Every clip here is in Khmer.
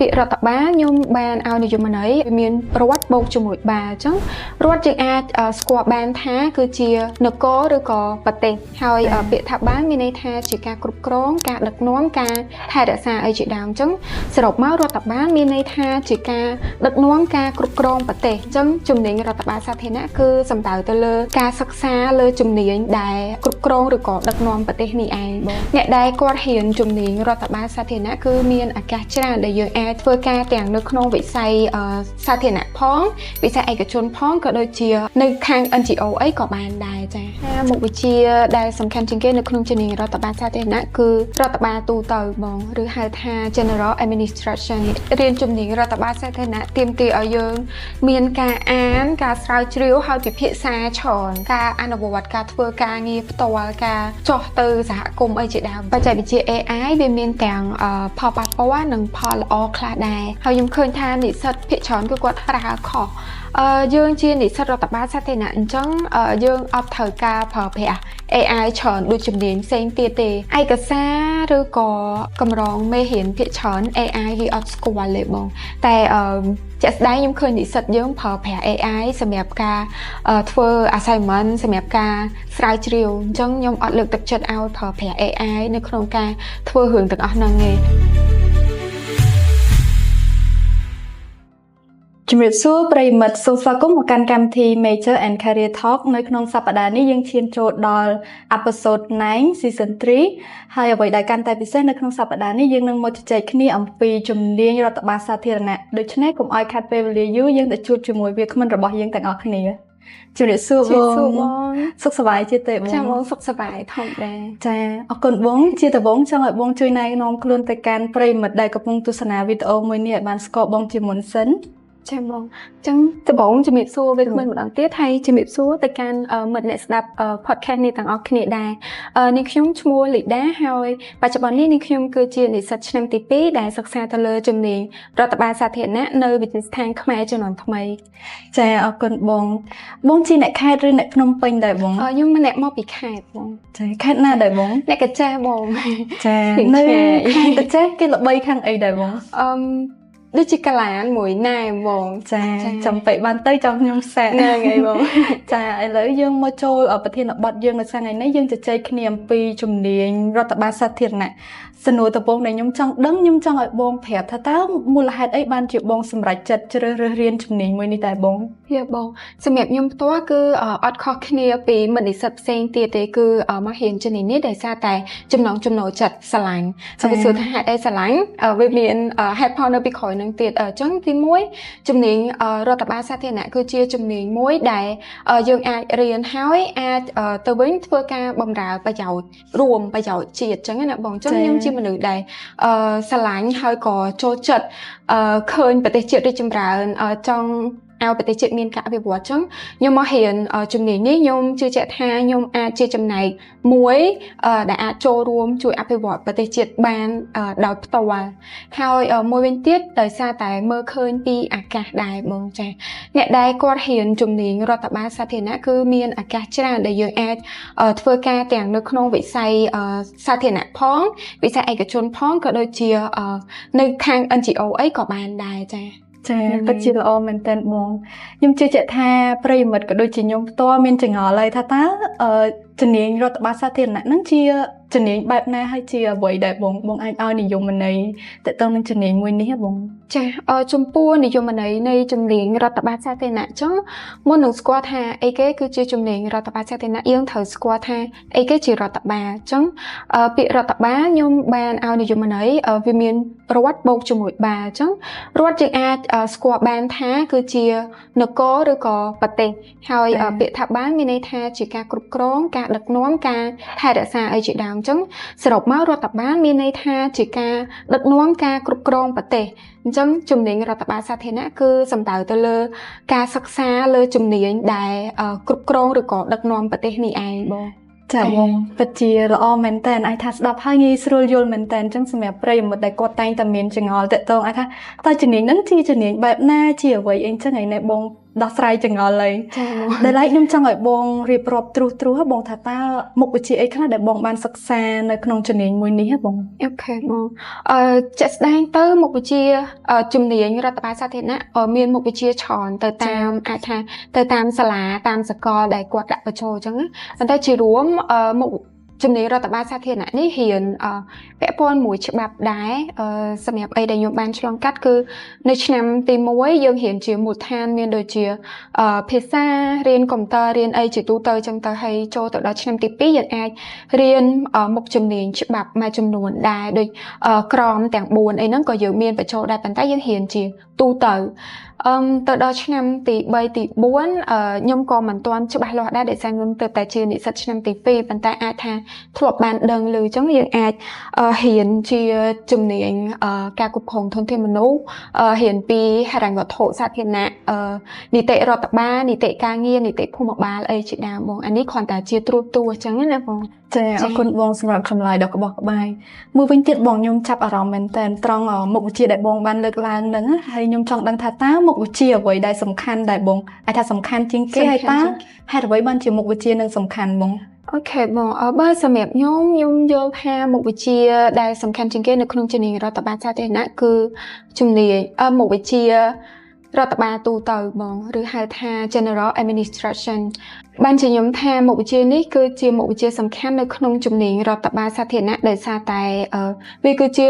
ពាក្យរដ្ឋបាលខ្ញុំបានឲ្យនិយមន័យវាមានរដ្ឋបូកជាមួយបាលអញ្ចឹងរដ្ឋយើងអាចស្គាល់បានថាគឺជានគរឬក៏ប្រទេសហើយពាក្យថាបាលមានន័យថាជាការគ្រប់គ្រងការដឹកនាំការថែរក្សាអីជាដើមអញ្ចឹងសរុបមករដ្ឋបាលមានន័យថាជាការដឹកនាំការគ្រប់គ្រងប្រទេសអញ្ចឹងជំនាញរដ្ឋបាលសាធារណៈគឺសំដៅទៅលើការសិក្សាលើជំនាញដែលគ្រប់គ្រងឬក៏ដឹកនាំប្រទេសនេះឯងបងអ្នកដែលគាត់រៀនជំនាញរដ្ឋបាលសាធារណៈគឺមានឱកាសច្រើនដែលយើងអាចធ្វើការទាំងនៅក្នុងវិស័យសាធារណៈផងវិស័យឯកជនផងក៏ដូចជានៅខាង NGO អីក៏បានដែរចា៎មុខវិជ្ជាដែលសំខាន់ជាងគេនៅក្នុងជំនាញរដ្ឋបាលសាធារណៈគឺរដ្ឋបាលទូទៅបងឬហៅថា General Administration រៀនជំនាញរដ្ឋបាលសាធារណៈទាមទារឲ្យយើងមានការអានការស្រាវជ្រាវហើយពិភាក្សាច្រើនការអនុវត្តការធ្វើការងារផ្ទាល់ការចុះទៅសហគមន៍អីជាដើមបច្ចេកវិទ្យា AI វាមានទាំងផលប៉ះពាល់និងផលល្អខ្លះដែរហើយខ្ញុំឃើញថានិស្សិតភាគច្រើនគឺគាត់ប្រើខុសយើងជានិស្សិតរដ្ឋបាលសាធារណៈអញ្ចឹងយើងអត់ត្រូវការប្រើប្រាស់ AI ច្រើនដូចជំនាញផ្សេងទៀតទេឯកសារឬក៏កម្រងមេរៀនភាគច្រើន AI វាអត់ស្គាល់ទេបងតែជាក់ស្ដែងខ្ញុំឃើញនិស្សិតយើងប្រើប្រាស់ AI សម្រាប់ការធ្វើ assignment សម្រាប់ការស្រាវជ្រាវអញ្ចឹងខ្ញុំអត់លើកទឹកចិត្តឲ្យប្រើប្រាស់ AI នៅក្នុងការធ្វើរឿងទាំងអស់ហ្នឹងទេ ជំរាបសួរប្រិយមិត្តសូមស្វាគមន៍មកកាន់កម្មវិធី Major and Career Talk នៅក្នុងសប្តាហ៍នេះយើងឈានចូលដល់ Episode 9 Season 3ហើយអ្វីដែលកាន់តែពិសេសនៅក្នុងសប្តាហ៍នេះយើងនឹងមកជជែកគ្នាអំពីជំនាញរដ្ឋបាលសាធារណៈដូច្នេះកុំឲ្យខាត់ពេលវេលាយូរយើងទៅជួបជាមួយវាគ្មិនរបស់យើងទាំងអស់គ្នាជំរាបសួរបងសុខសប្បាយជាទេបងចាបងសុខសប្បាយធម្មតាចាអរគុណបងជាដំបូងចង់ឲ្យបងជួយណែនាំខ្លួនទៅកាន់ប្រិយមិត្តដែលកំពុងទស្សនាវីដេអូមួយនេះឲ្យបានស្គាល់បងជាមុនសិន ចាបងអញ្ចឹងដំបូងជំរាបសួរវាគ្មិនម្ដងទៀតហើយជំរាបសួរទៅកាន់មិត្តអ្នកស្ដាប់ podcast នេះទាំងអស់គ្នាដែរនាងខ្ញុំឈ្មោះលីដាហើយបច្ចុប្បន្ននេះនាងខ្ញុំគឺជានិស្សិតឆ្នាំទី2ដែលសិក្សាទៅលើជំនាញរដ្ឋបាលសាធារណៈនៅវិទ្យាស្ថានខ្មែរជំនាន់ថ្មីចាអរគុណបងបងជាអ្នកខេត្តឬអ្នកភ្នំពេញដែរបងខ្ញុំម្នាក់មកពីខេត្តបងចាខេត្តណាដែរបងអ្នកកាចេះបងចានៅខេត្តកាចេះគេល្បីខាងអីដែរបងអឺដូចជាកាឡានមួយណែបងចាចាំពេកបានទៅចាំខ្ញុំសាកហ្នឹងហើយបងចាឥឡូវយើងមកចូលប្រធានបទយើងនៅថ្ងៃនេះយើងជជែកគ្នាអំពីជំនាញរដ្ឋបាលសាធារណៈសំណួរដំបូងដែលខ្ញុំចង់ដឹងខ្ញុំចង់ឲ្យបងប្រាប់ថាតើមូលហេតុអីបានជាបងសម្រេចចិត្តជ្រើសរើសរៀនជំនាញមួយនេះតែបងវាបងសម្រាប់ខ្ញុំផ្ទាល់គឺអត់ខុសគ្នាពីមិត្តនិស្សិតផ្សេងទៀតទេគឺមករៀនជំនាញនេះដោយសារតែចំណង់ចំណូលចិត្តស្រឡាញ់ហើយសួរថាហេតុអីស្រឡាញ់វាមានហេតុផលនៅពីក្រោយនឹងទៀតអញ្ចឹងទី1ជំនាញរដ្ឋបាលសាធារណៈគឺជាជំនាញមួយដែលយើងអាចរៀនហើយអាចទៅវិញធ្វើការបម្រើប្រយោជន៍រួមប្រយោជន៍ជាតិអញ្ចឹងណាបងអញ្ចឹងខ្ញុំជាមនុស្សដែលស្រឡាញ់ហើយក៏ចូលចិត្តឃើញប្រទេសជាតិរីកចម្រើនចង់ឲ្យប្រទេសជាតិមានការអភិវឌ្ឍអញ្ចឹងខ្ញុំមករៀនជំនាញនេះខ្ញុំជឿជាក់ថាខ្ញុំអាចជាចំណែកមួយដែលអាចចូលរួមជួយអភិវឌ្ឍប្រទេសជាតិបានដោយផ្ទាល់ហើយមួយវិញទៀតដោយសារតែមើលឃើញពីឱកាសដែរបងចាអ្នកដែលគាត់រៀនជំនាញរដ្ឋបាលសាធារណៈគឺមានឱកាសច្រើនដែលយើងអាចធ្វើការទាំងនៅក្នុងវិស័យសាធារណៈផងវិស័យឯកជនផងក៏ដូចជានៅខាង NGO អីក៏បានដែរចាចាពិតជាល្អមែនតើបងខ្ញុំជឿជាក់ថាប្រិយមិត្តក៏ដូចជាខ្ញុំផ្ទាល់មានចង្អល់ហើយថាតើជំនាញរដ្ឋបាលសាធារណៈហ្នឹងជាជំនាញបែបណាហើយជាអ្វីដែលបងបងអាចឲ្យនិយមន័យតទៅនឹងជំនាញមួយនេះបងចាចំពោះនិយមន័យនៃជំនាញរដ្ឋបាលសាធារណៈអញ្ចឹងមុននឹងស្គាល់ថាអីគេគឺជាជំនាញរដ្ឋបាលសាធារណៈយើងត្រូវស្គាល់ថាអីគេជារដ្ឋបាលអញ្ចឹងពាក្យរដ្ឋបាលខ្ញុំបានឲ្យនិយមន័យវាមានរដ្ឋបូកជាមួយបាលអញ្ចឹងរដ្ឋយើងអាចស្គាល់បានថាគឺជានគរឬក៏ប្រទេសហើយពាក្យថាបាលមានន័យថាជាការគ្រប់គ្រងការដឹកនាំការថែរក្សាអីជាដើមអញ្ចឹងសរុបមករដ្ឋបាលមានន័យថាជាការដឹកនាំការគ្រប់គ្រងប្រទេសអញ្ចឹងជំនាញរដ្ឋបាលសាធារណៈគឺសំដៅទៅលើការសិក្សាលើជំនាញដែលគ្រប់គ្រងឬក៏ដឹកនាំប្រទេសនេះឯងបងចាបងពិតជាល្អមែនតើអាចថាស្ដាប់ហើយងាយស្រួលយល់មែនតើអញ្ចឹងសម្រាប់ប្រិយមិត្តដែលគាត់តែងតែមានចង្អល់តាក់ទងអាចថាតើជំនាញហ្នឹងជាជំនាញបែបណាជាអ្វីអីអញ្ចឹងឯនេះបង ដោះស្រាយចង្អល់ហើយ ចាបង ដែលឡែកខ្ញុំចង់ឲ្យបងរៀបរាប់ត្រួសត្រាសបងថាតើមុខវិជ្ជាអីខ្លះដែលបងបានសិក្សានៅក្នុងជំនាញមួយនេះហ៎បង? Okay បងជាក់ស្ដែងទៅមុខវិជ្ជាជំនាញរដ្ឋបាលសាធារណៈមានមុខវិជ្ជាច្រើនទៅតាមអាចថាទៅតាមសាលាតាមសកលដែលគាត់ដាក់បញ្ចូលអញ្ចឹងណាប៉ុន្តែជារួមមុខជំនាញរដ្ឋបាលសាធារណៈនេះរៀនពាក់ព័ន្ធមួយច្បាប់ដែរសម្រាប់អីដែលខ្ញុំបានឆ្លងកាត់គឺនៅឆ្នាំទី1យើងរៀនជាមូលដ្ឋានមានដូចជាភាសារៀនកុំព្យូទ័ររៀនអីជាទូទៅអញ្ចឹងទៅហើយចូលទៅដល់ឆ្នាំទី2យើងអាចរៀនមុខជំនាញច្បាប់មួយចំនួនដែរដូចក្រមទាំង4អីហ្នឹងក៏យើងមានបញ្ចូលដែរប៉ុន្តែយើងរៀនជាទូទៅទៅដល់ឆ្នាំទី3ទី4ខ្ញុំក៏មិនទាន់ច្បាស់លាស់ដែរដោយសារខ្ញុំទើបតែជានិស្សិតឆ្នាំទី2ប៉ុន្តែអាចថាធ្លាប់បានដឹងឮអញ្ចឹងយើងអាចរៀនជាជំនាញការគ្រប់គ្រងធនធានមនុស្សរៀនពីហិរញ្ញវត្ថុសាធារណៈនីតិរដ្ឋបាលនីតិការងារនីតិភូមិបាលអីជាដើមបងអានេះគ្រាន់តែជាត្រួសតួអញ្ចឹងណាបង ចាអរគុណបងសម្រាប់ចម្លើយដ៏ក្បោះក្បាយមួយវិញទៀតបងខ្ញុំចាប់អារម្មណ៍មែនតើត្រង់មុខវិជ្ជាដែលបងបានលើកឡើងហ្នឹងហើយខ្ញុំចង់ដឹងថាតើមុខវិជ្ជាអ្វីដែលសំខាន់ដែលបងអាចថាសំខាន់ជាងគេហើយតើហេតុអ្វីបានជាមុខវិជ្ជានឹងសំខាន់បង? Okay បងបើសម្រាប់ខ្ញុំខ្ញុំយល់ថាមុខវិជ្ជាដែលសំខាន់ជាងគេនៅក្នុងជំនាញរដ្ឋបាលសាធារណៈគឺជំនាញមុខវិជ្ជារដ្ឋបាលទូទៅបងឬហៅថា General Administration បានជាខ្ញុំថាមុខវិជ្ជានេះគឺជាមុខវិជ្ជាសំខាន់នៅក្នុងជំនាញរដ្ឋបាលសាធារណៈដោយសារតែវាគឺជា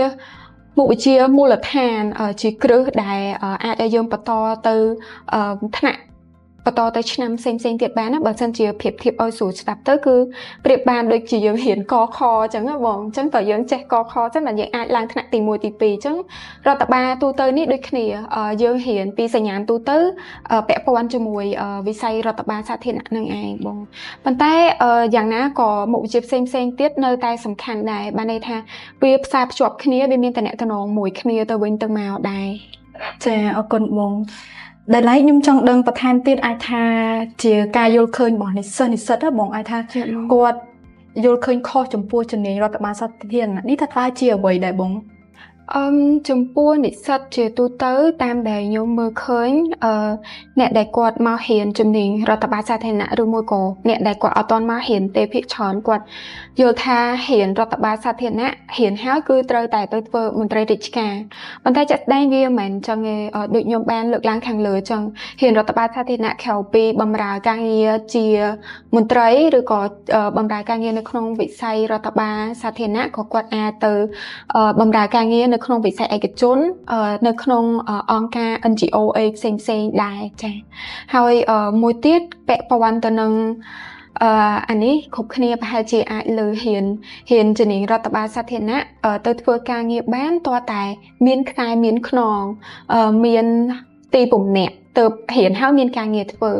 មុខវិជ្ជាមូលដ្ឋានជាគ្រឹះដែលអាចឲ្យយើងបន្តទៅថ្នាក់បន្តទៅឆ្នាំផ្សេងផ្សេងទៀតបានណាបើសិនជាប្រៀបធៀបឲ្យស្រួលស្ដាប់ទៅគឺប្រៀបបានដូចជាយើងរៀនកខអញ្ចឹងណាបងអញ្ចឹងតើយើងចេះកខអញ្ចឹងបានយើងអាចឡើងថ្នាក់ទី1ទី2អញ្ចឹងរដ្ឋបាលទូទៅនេះដូចគ្នាយើងរៀនពីសញ្ញាណទូទៅពាក់ព័ន្ធជាមួយវិស័យរដ្ឋបាលសាធារណៈនឹងឯងបងប៉ុន្តែយ៉ាងណាក៏មុខវិជ្ជាផ្សេងផ្សេងទៀតនៅតែសំខាន់ដែរបានន័យថាវាផ្សារភ្ជាប់គ្នាវាមានតំណែងមួយគ្នាទៅវិញទៅមកដែរ ចាអរគុណបងដែលឡែកខ្ញុំចង់ដឹងបន្ថែមទៀតអាចថាជាការយល់ឃើញរបស់និស្សិតនិស្សិតបងអាចថាគាត់យល់ឃើញខុសចំពោះជំនាញរដ្ឋបាលសាធារណៈនេះថាតើជាអ្វីដែរបង? ចំពោះនិស្សិតជាទូទៅតាមដែលខ្ញុំមើលឃើញអ្នកដែលគាត់មករៀនជំនាញរដ្ឋបាលសាធារណៈឬមួយក៏អ្នកដែលគាត់អត់ទាន់មករៀនទេភាគច្រើនគាត់យល់ថារៀនរដ្ឋបាលសាធារណៈរៀនហើយគឺត្រូវតែទៅធ្វើមន្ត្រីរាជការប៉ុន្តែជាក់ស្ដែងវាមិនមែនចឹងទេដូចខ្ញុំបានលើកឡើងខាងលើចឹងរៀនរដ្ឋបាលសាធារណៈក្រៅពីបម្រើការងារជាមន្ត្រីឬក៏បម្រើការងារនៅក្នុងវិស័យរដ្ឋបាលសាធារណៈក៏គាត់អាចទៅបម្រើការងារនៅក្នុងវិស័យឯកជននៅក្នុងអង្គការ NGO អីផ្សេងផ្សេងដែរចា៎ហើយមួយទៀតពាក់ព័ន្ធទៅនឹងអានេះគ្រប់គ្នាប្រហែលជាអាចលើហ៊ានហ៊ានជំនាញរដ្ឋបាលសាធារណៈទៅធ្វើការងារបានតើតែមានខ្សែមានខ្នងមានទីពំនាក់ទៅរៀនហើយមានការងារធ្វើ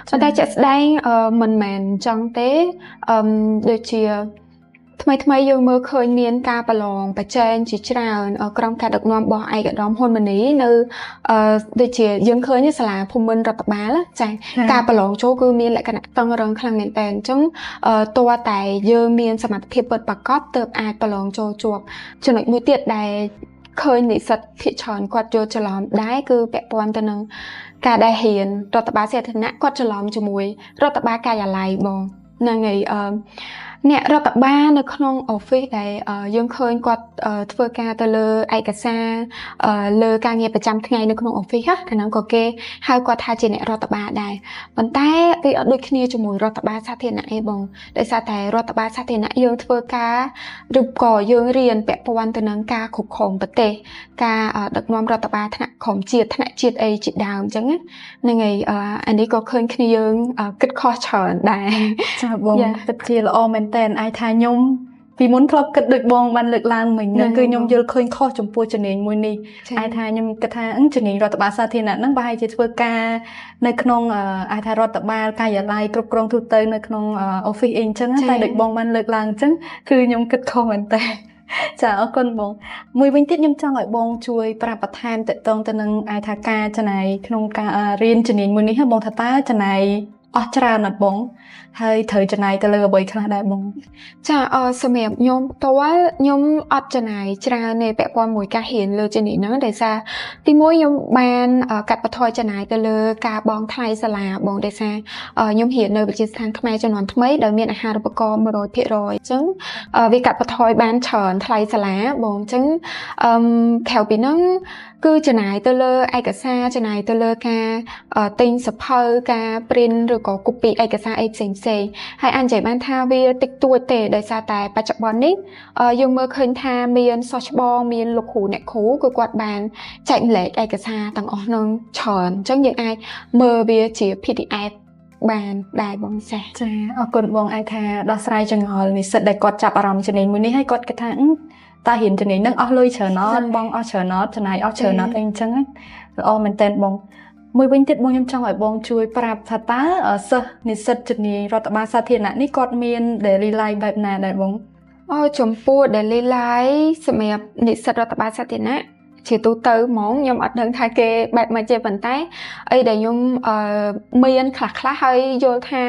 ប៉ុន្តែជាក់ស្ដែងមិនមែនចង់ទេដូចជាថ្មីថ្មីយើងមើលឃើញមានការប្រឡងប្រជែងជាច្រើនក្រោមការដឹកនាំរបស់ឯកឧត្តមហ៊ុនម៉ាណីនៅដូចជាយើងឃើញសាលាភូមិន្ទរដ្ឋបាលចាការប្រឡងចូលគឺមានលក្ខណៈតឹងរឹងខ្លាំងមែនតើអញ្ចឹងតើតែយើងមានសមត្ថភាពពិតប្រាកដទើបអាចប្រឡងចូលជាប់ចំណុចមួយទៀតដែលឃើញនិស្សិតភាគច្រើនគាត់យល់ច្រឡំដែរគឺពាក់ព័ន្ធទៅនឹងការដែលរៀនរដ្ឋបាលសាធារណៈគាត់ច្រឡំជាមួយរដ្ឋបាលការិយាល័យបងហ្នឹងហើយអ្នករដ្ឋបាលនៅក្នុង office ដែលយើងឃើញគាត់ធ្វើការទៅលើឯកសារលើការងារប្រចាំថ្ងៃនៅក្នុង office ណាអាហ្នឹងក៏គេហៅគាត់ថាជាអ្នករដ្ឋបាលដែរប៉ុន្តែវាអត់ដូចគ្នាជាមួយរដ្ឋបាលសាធារណៈឯងបងដោយសារតែរដ្ឋបាលសាធារណៈយើងធ្វើការឬក៏យើងរៀនពាក់ព័ន្ធទៅនឹងការគ្រប់គ្រងប្រទេសការដឹកនាំរដ្ឋបាលថ្នាក់ក្រោមជាតិថ្នាក់ជាតិអីជាដើមអញ្ចឹងហ្នឹងហើយអានេះក៏ឃើញគ្នាយើងគិតខុសច្រើនដែរ ចាបងពិតជាល្អមែនតើអាចថាខ្ញុំពីមុនធ្លាប់គិតដូចបងបានលើកឡើងមិញហ្នឹងគឺខ្ញុំយល់ឃើញខុសចំពោះជំនាញមួយនេះអាចថាខ្ញុំគិតថាជំនាញរដ្ឋបាលសាធារណៈហ្នឹងប្រហែលជាធ្វើការនៅក្នុងអាចថារដ្ឋបាលការិយាល័យគ្រប់គ្រងទូទៅនៅក្នុង office អីអញ្ចឹងតែដូចបងបានលើកឡើងអញ្ចឹងគឺខ្ញុំគិតខុសមែនតើចាអរគុណបងមួយវិញទៀតខ្ញុំចង់ឲ្យបងជួយប្រាប់បន្ថែមតកតងទៅនឹងអាចថាការចំណាយក្នុងការរៀនជំនាញមួយនេះបងថាតើចំណាយ អស់ច្រើនអត់បងហើយត្រូវចំណាយទៅលើអ្វីខ្លះដែរបង ចាសម្រាប់ខ្ញុំផ្ទាល់ខ្ញុំអត់ចំណាយច្រើនទេពាក់ព័ន្ធមួយការរៀនលើជំនាញហ្នឹងដោយសារទីមួយខ្ញុំបានកាត់បន្ថយចំណាយទៅលើការបង់ថ្លៃសាលាបងដោយសារខ្ញុំរៀននៅវិទ្យាស្ថានខ្មែរជំនាន់ថ្មីដោយមានអាហារូបករណ៍100%អញ្ចឹងវាកាត់បន្ថយបានច្រើនថ្លៃសាលាបងអញ្ចឹងអឺក្រៅពីហ្នឹងគឺចំណាយទៅលើឯកសារចំណាយទៅលើការទិញសៀវភៅការ print ឬក៏ copy ឯកសារអីផ្សេងផ្សេងហើយអាចនិយាយបានថាវាតិចតួចទេដោយសារតែបច្ចុប្បន្ននេះយើងមើលឃើញថាមានសិស្សច្បងមានលោកគ្រូអ្នកគ្រូគឺគាត់បានចែករំលែកឯកសារទាំងអស់ហ្នឹងច្រើនអញ្ចឹងយើងអាចមើលវាជា PDF បានដែរបងចា ចាអរគុណបងអាចថាដោះស្រាយចង្អុលនិស្សិតដែលគាត់ចាប់អារម្មណ៍ជំនាញមួយនេះហើយគាត់គិតថាតើរៀនជំនាញហ្នឹងអស់លុយច្រើនអត់បងអស់ច្រើនអត់ចំណាយអស់ច្រើនអត់អីអញ្ចឹងល្អមែនតើបងមួយវិញទៀតបងខ្ញុំចង់ឲ្យបងជួយប្រាប់ថាតើសិស្សនិស្សិតជំនាញរដ្ឋបាលសាធារណៈនេះគាត់មាន daily life បែបណាដែរបង អូចំពោះ daily life សម្រាប់និស្សិតរដ្ឋបាលសាធារណៈជាទូទៅហ្មងខ្ញុំអត់ដឹងថាគេបែបម៉េចទេប៉ុន្តែអីដែលខ្ញុំអឺមានខ្លះខ្លះហើយយល់ថា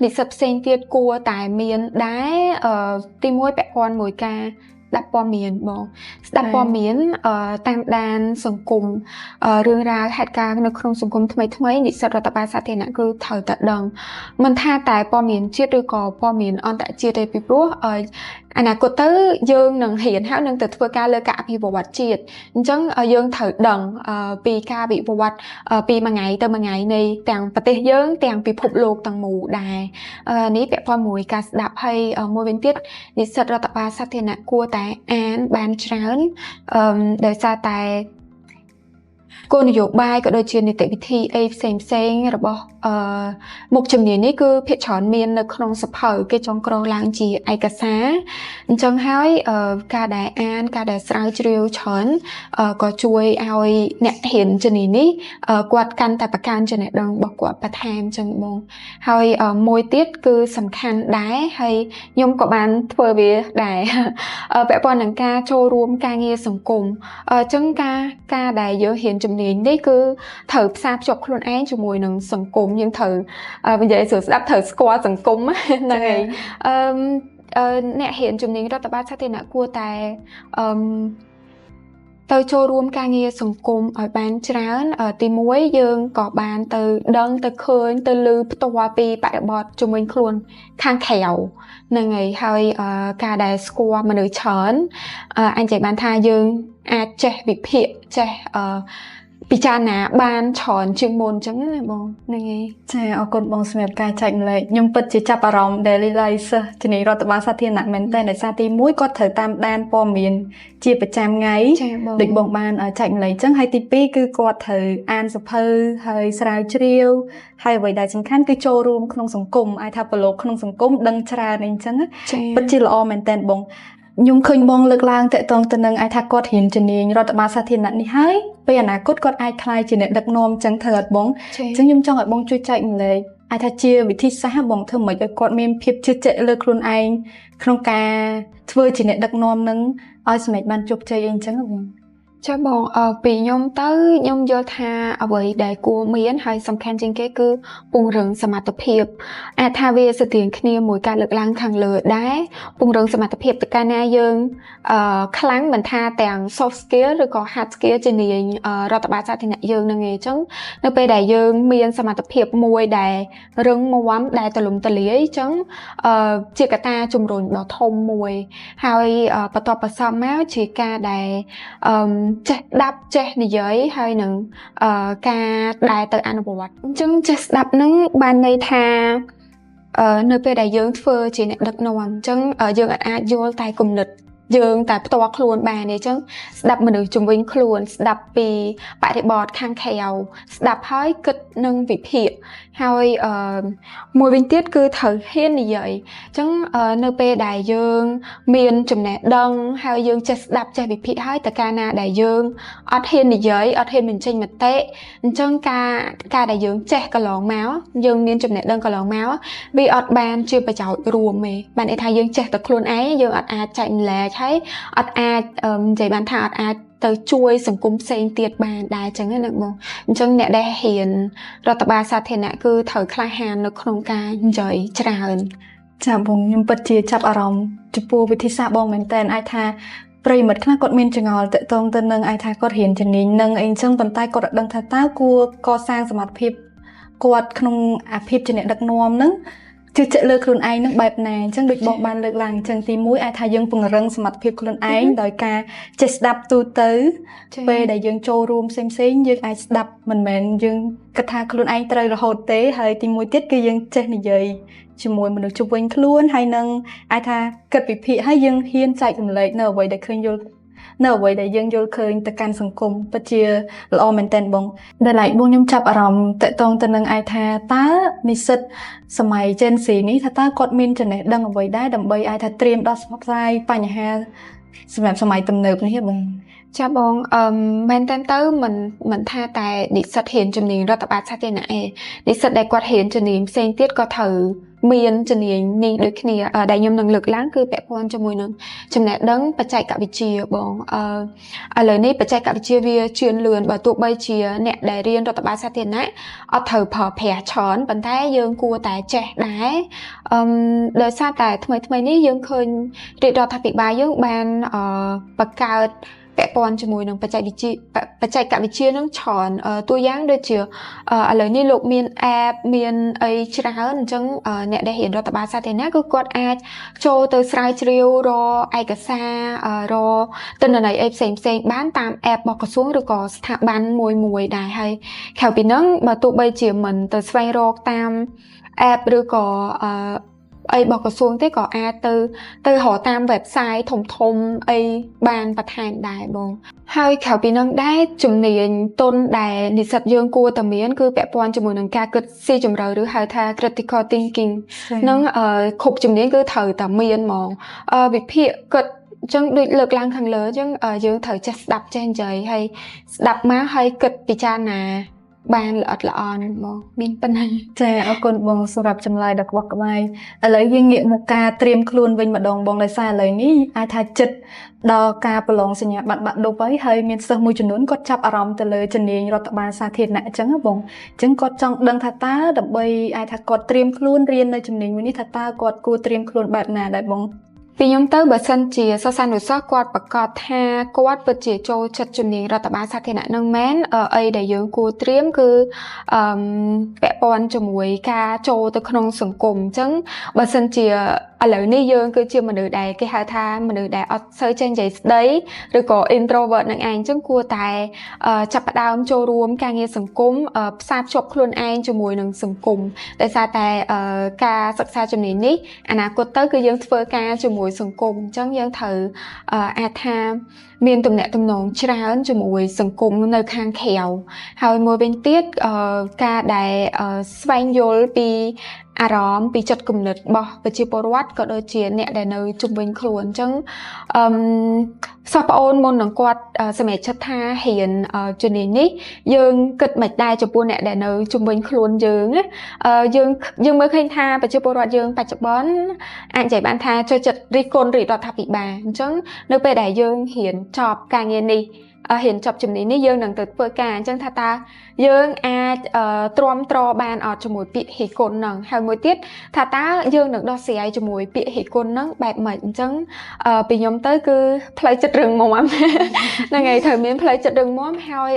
និស្សិតផ្សេងទៀតគួរតែមានដែរអឺទីមួយពាក់ព័ន្ធមួយការស្ដាប់ព័ត៌មានបងស្ដាប់ព័ត៌មានតាមដានសង្គមរឿងរ៉ាវហេតុការណ៍នៅក្នុងសង្គមថ្មីថ្មីនិស្សិតរដ្ឋបាលសាធារណៈគឺត្រូវតែដឹងមិនថាតែព័ត៌មានជាតិឬក៏ព័ត៌មានអន្តរជាតិទេពីព្រោះអនាគតទៅយើងនឹងរៀនហើយនឹងទៅធ្វើការលើការអភិវឌ្ឍជាតិអញ្ចឹងយើងត្រូវដឹងពីការវិវត្តពីមួយថ្ងៃទៅមួយថ្ងៃនៃទាំងប្រទេសយើងទាំងពិភពលោកទាំងមូលដែរនេះពាក់ព័ន្ធមួយការស្ដាប់ហើយមួយវិញទៀតនិស្សិតរដ្ឋបាលសាធារណៈគួរតែអានបានច្រើនអឺដោយសារតែគោលនយោបាយក៏ដូចជានីតិវិធីអីផ្សេងផ្សេងរបស់អឺមុខជំនាញនេះគឺភាគច្រើនមាននៅក្នុងសៀវភៅគេចងក្រងឡើងជាឯកសារអញ្ចឹងហើយការដែលអានការដែលស្រាវជ្រាវច្រើនក៏ជួយឲ្យអ្នករៀនជំនាញនេះគាត់កាន់តែបង្កើនចំណេះដឹងរបស់គាត់បន្ថែមចឹងបងហើយមួយទៀតគឺសំខាន់ដែរហើយខ្ញុំក៏បានធ្វើវាដែរពាក់ព័ន្ធនឹងការចូលរួមការងារសង្គមអញ្ចឹងការដែលយើងរៀនជំនាញនេះគឺត្រូវផ្សារភ្ជាប់ខ្លួនឯងជាមួយនឹងសង្គមយើងត្រូវនិយាយស្រួលស្ដាប់ត្រូវស្គាល់សង្គមហ្នឹងហើយអឺអ្នករៀនជំនាញរដ្ឋបាលសាធារណៈគួរតែអឺទៅចូលរួមការងារសង្គមឲ្យបានច្រើនទី1យើងក៏បានទៅដឹងទៅឃើញទៅឮផ្ទាល់ពីបរិបទជំនាញខ្លួនខាងក្រៅហ្នឹងហើយហើយការដែលស្គាល់មនុស្សច្រើនអញនិយាយបានថាយើងអាចចេះវិភាគចេះអឺពិចារណាបានច្រើនជាងមុនអញ្ចឹងណាបងហ្នឹងហើយ ចាអរគុណបងសម្រាប់ការចែករំលែកខ្ញុំពិតជាចាប់អារម្មណ៍ daily life សិស្សជំនាញរដ្ឋបាលសាធារណៈមែនតើដោយសារទី1គាត់ត្រូវតាមដានព័ត៌មានជាប្រចាំថ្ងៃដូចបងបានចែករំលែកអញ្ចឹងហើយទី2គឺគាត់ត្រូវអានសៀវភៅហើយស្រាវជ្រាវហើយអ្វីដែលសំខាន់គឺចូលរួមក្នុងសង្គមអាចថាប្រឡូកក្នុងសង្គមដឹងច្រើនអីអញ្ចឹងពិតជាល្អមែនតើបងខ្ញុំឃើញបងលើកឡើងតាក់ទងទៅនឹងអាចថាគាត់រៀនជំនាញរដ្ឋបាលសាធារណៈនេះហើយពេលអនាគតគាត់អាចក្លាយជាអ្នកដឹកនាំចឹងធ្វើអត់បងអញ្ចឹងខ្ញុំចង់ឲ្យបងជួយចែករំលែកអាចថាជាវិធីសាស្ត្របងធ្វើម៉េចឲ្យគាត់មានភាពជឿជាក់លើខ្លួនឯងក្នុងការធ្វើជាអ្នកដឹកនាំនឹងឲ្យសម្រេចបានជោគជ័យអីអញ្ចឹងបង ចាបងអឺពីខ្ញុំទៅខ្ញុំយល់ថាអ្វីដែលគួរមានហើយសំខាន់ជាងគេគឺពង្រឹងសមត្ថភាពអាចថាវាស្ទៀងគ្នាមួយការលើកឡើងខាងលើដែរពង្រឹងសមត្ថភាពទៅកាលណាយើងអឺខ្លាំងមិនថាទាំង soft skill ឬក៏ hard skill ជំនាញរដ្ឋបាលសាធារណៈយើងនឹងឯងអញ្ចឹងនៅពេលដែលយើងមានសមត្ថភាពមួយដែលរឹងមាំដែលទូលំទូលាយអញ្ចឹងអឺជាកត្តាជំរុញដ៏ធំមួយហើយបន្ទាប់បន្សំមកជាការដែលអឺចេះស្ដាប់ចេះនិយាយហើយនឹងអឺការដែលទៅអនុវត្តអញ្ចឹងចេះស្ដាប់នឹងបានន័យថាអឺនៅពេលដែលយើងធ្វើជាអ្នកដឹកនាំអញ្ចឹងយើងអាចយល់តែគំនិតយើងតែផ្ទាល់ខ្លួនបានទេអញ្ចឹងស្ដាប់មនុស្សជំវិញខ្លួនស្ដាប់ពីបរិបទខាងក្រៅស្ដាប់ហើយគិតនឹងវិភាគហើយអឺមួយវិញទៀតគឺត្រូវហ៊ាននិយាយអញ្ចឹងនៅពេលដែលយើងមានចំណេះដឹងហើយយើងចេះស្ដាប់ចេះវិភាគហើយតើកាលណាដែលយើងអត់ហ៊ាននិយាយអត់ហ៊ានបញ្ចេញមតិអញ្ចឹងការការដែលយើងចេះកន្លងមកយើងមានចំណេះដឹងកន្លងមកវាអត់បានជាប្រយោជន៍រួមទេបានន័យថាយើងចេះតែខ្លួនឯងយើងអត់អាចចែករំលែក ហើយអត់អាចនិយាយបានថាអត់អាចទៅជួយសង្គមផ្សេងទៀតបានដែរអញ្ចឹងណាបងអញ្ចឹងអ្នកដែលរៀនរដ្ឋបាលសាធារណៈគឺត្រូវក្លាហាននៅក្នុងការនិយាយច្រើន ចាបងខ្ញុំពិតជាចាប់អារម្មណ៍ចំពោះវិធីសាស្ត្របងមែនតើអាចថាប្រិយមិត្តខ្លះគាត់មានចងល់តាក់ទងទៅនឹងអាចថាគាត់រៀនជំនាញនឹងអីចឹងប៉ុន្តែគាត់អត់ដឹងថាតើគួរកសាងសមត្ថភាពគាត់ក្នុងអាភាពជាអ្នកដឹកនាំនឹងជឿជាក់លើខ្លួនឯងនឹងបែបណាអញ្ចឹងដូចបងបានលើកឡើងអញ្ចឹងទី1អាចថាយើងពង្រឹងសមត្ថភាពខ្លួនឯងដោយការចេះស្ដាប់ទូទៅពេលដែលយើងចូលរួមផ្សេងផ្សេងយើងអាចស្ដាប់មិនមែនយើងគិតថាខ្លួនឯងត្រូវរហូតទេហើយទី1ទៀតគឺយើងចេះនិយាយជាមួយមនុស្សជុំវិញខ្លួនហើយនឹងអាចថាគិតវិភាគហើយយើងហ៊ានចែករំលែកនៅអ្វីដែលឃើញយល់នៅអ្វីដែលយើងយល់ឃើញទៅកាន់សង្គមពិតជាល្អមែនទែនបងដែលឡែកបងខ្ញុំចាប់អារម្មណ៍តាក់ទងទៅនឹងអាចថាតើនិស្សិតសម័យ Gen Z នេះថាតើគាត់មានចំណេះដឹងអ្វីដែរដើម្បីអាចថាត្រៀមដោះស្រាយបញ្ហាសម្រាប់សម័យទំនើបនេះបង ចាបងអឺមែនតើទៅមិនថាតែនិស្សិតរៀនជំនាញរដ្ឋបាលសាធារណៈឯងនិស្សិតដែលគាត់រៀនជំនាញផ្សេងទៀតក៏ត្រូវមានជំនាញនេះដូចគ្នាដែលខ្ញុំនឹងលើកឡើងគឺពាក់ព័ន្ធជាមួយនឹងចំណេះដឹងបច្ចេកវិទ្យាបងអឺឥឡូវនេះបច្ចេកវិទ្យាវាជឿនលឿនបើទោះបីជាអ្នកដែលរៀនរដ្ឋបាលសាធារណៈអត់ត្រូវប្រើប្រាស់ច្រើនប៉ុន្តែយើងគួរតែចេះដែរអឺដោយសារតែថ្មីថ្មីនេះយើងឃើញរាជរដ្ឋាភិបាលយើងបានអឺបង្កើតពាក់ព័ន្ធជាមួយនឹងបច្ចេកវិទ្យាបច្ចេកវិទ្យានឹងច្រើនតួយ៉ាងដូចជាឥឡូវនេះលោកមាន app មានអីច្រើនអញ្ចឹងអ្នកដែលរៀនរដ្ឋបាលសាធារណៈគឺគាត់អាចចូលទៅស្រាវជ្រាវរកឯកសាររកទិន្នន័យអីផ្សេងផ្សេងបានតាម app របស់ក្រសួងឬក៏ស្ថាប័នមួយមួយដែរហើយក្រៅពីហ្នឹងបើទោះបីជាមិនទៅស្វែងរកតាម app ឬក៏អឺអីរបស់ក្រសួងទេក៏អាចទៅទៅរកតាម website ធំធំអីបានបន្ថែមដែរបងហើយក្រៅពីនឹងដែរជំនាញទុនដែលនិស្សិតយើងគួរតែមានគឺពាក់ព័ន្ធជាមួយនឹងការគិតស៊ីជម្រៅឬហៅថា critical thinking នឹងគ្រប់ជំនាញគឺត្រូវតែមានហ្មងវិភាគគិតអញ្ចឹងដូចលើកឡើងខាងលើអញ្ចឹងយើងត្រូវចេះស្ដាប់ចេះនិយាយហើយស្ដាប់មកហើយគិតពិចារណាបានល្អិតល្អន់បងមានប៉ុណ្ណា ចាអរគុណបងសម្រាប់ចម្លើយដ៏ក្បោះក្បាយឥឡូវយើងងាកមកការត្រៀមខ្លួនវិញម្ដងបងដោយសារឥឡូវនេះអាចថាចិត្តដល់ការប្រឡងសញ្ញាបត្របាក់ឌុបហើយហើយមានសិស្សមួយចំនួនគាត់ចាប់អារម្មណ៍ទៅលើជំនាញរដ្ឋបាលសាធារណៈអញ្ចឹងណាបងអញ្ចឹងគាត់ចង់ដឹងថាតើដើម្បីអាចថាគាត់ត្រៀមខ្លួនរៀននៅជំនាញមួយនេះថាតើគាត់គួរត្រៀមខ្លួនបែបណាដែរបង ពីខ្ញុំទៅបើសិនជាសិស្សានុសិស្សគាត់ប្រកាសថាគាត់ពិតជាចូលចិត្តជំនាញរដ្ឋបាលសាធារណៈនឹងមែនអីដែលយើងគួរត្រៀមគឺអឺពាក់ព័ន្ធជាមួយការចូលទៅក្នុងសង្គមអញ្ចឹងបើសិនជាឥឡូវនេះយើងគឺជាមនុស្សដែលគេហៅថាមនុស្សដែលអត់សូវចេះនិយាយស្ដីឬក៏ introvert នឹងឯងអញ្ចឹងគួរតែចាប់ផ្ដើមចូលរួមការងារសង្គមផ្សារភ្ជាប់ខ្លួនឯងជាមួយនឹងសង្គមដោយសារតែការសិក្សាជំនាញនេះអនាគតទៅគឺយើងធ្វើការជាមួយសង្គមអញ្ចឹងយើងត្រូវអាចថាមានទំនាក់ទំនងច្រើនជាមួយសង្គមនៅខាងក្រៅហើយមួយវិញទៀតការដែលស្វែងយល់ពីអារម្មណ៍ពីចិត្តគំនិតរបស់ប្រជាពលរដ្ឋក៏ដូចជាអ្នកដែលនៅជុំវិញខ្លួនអញ្ចឹងអឺសិស្សប្អូនមុននឹងគាត់សម្រេចចិត្តថារៀនជំនាញនេះយើងគិតមិនដែរចំពោះអ្នកដែលនៅជុំវិញខ្លួនយើងណាយើងយើងមើលឃើញថាប្រជាពលរដ្ឋយើងបច្ចុប្បន្នអាចនិយាយបានថាចូលចិត្តរិះគន់រាជរដ្ឋាភិបាលអញ្ចឹងនៅពេលដែលយើងរៀនចប់ការងារនេះរៀនចប់ជំនាញនេះយើងនឹងទៅធ្វើការអញ្ចឹងថាតើយើងអាចទ្រាំទ្របានអត់ជាមួយពាក្យរិះគន់ហ្នឹងហើយមួយទៀតថាតើយើងនឹងដោះស្រាយជាមួយពាក្យរិះគន់ហ្នឹងបែបម៉េចអញ្ចឹងពីខ្ញុំទៅគឺផ្លូវចិត្តរឹងមាំហ្នឹងហើយត្រូវមានផ្លូវចិត្តរឹងមាំហើយ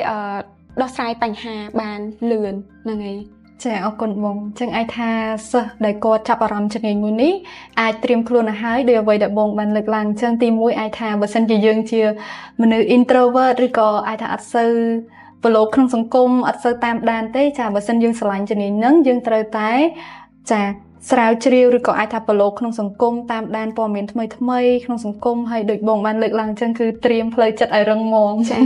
ដោះស្រាយបញ្ហាបានលឿនហ្នឹងហើយ ចាអរគុណបងអញ្ចឹងអាចថាសិស្សដែលគាត់ចាប់អារម្មណ៍ជំនាញមួយនេះអាចត្រៀមខ្លួនឲ្យហើយដោយអ្វីដែលបងបានលើកឡើងអញ្ចឹងទី1អាចថាបើសិនជាយើងជាមនុស្ស introvert ឬក៏អាចថាអត់សូវប្រឡូកក្នុងសង្គមអត់សូវតាមដានទេចាបើសិនយើងស្រឡាញ់ជំនាញហ្នឹងយើងត្រូវតែចាស្រាវជ្រាវឬក៏អាចថាប្រឡូកក្នុងសង្គមតាមដានព័ត៌មានថ្មីថ្មីក្នុងសង្គមហើយដូចបងបានលើកឡើងអញ្ចឹងគឺត្រៀមផ្លូវចិត្តឲ្យរឹងមាំ ចា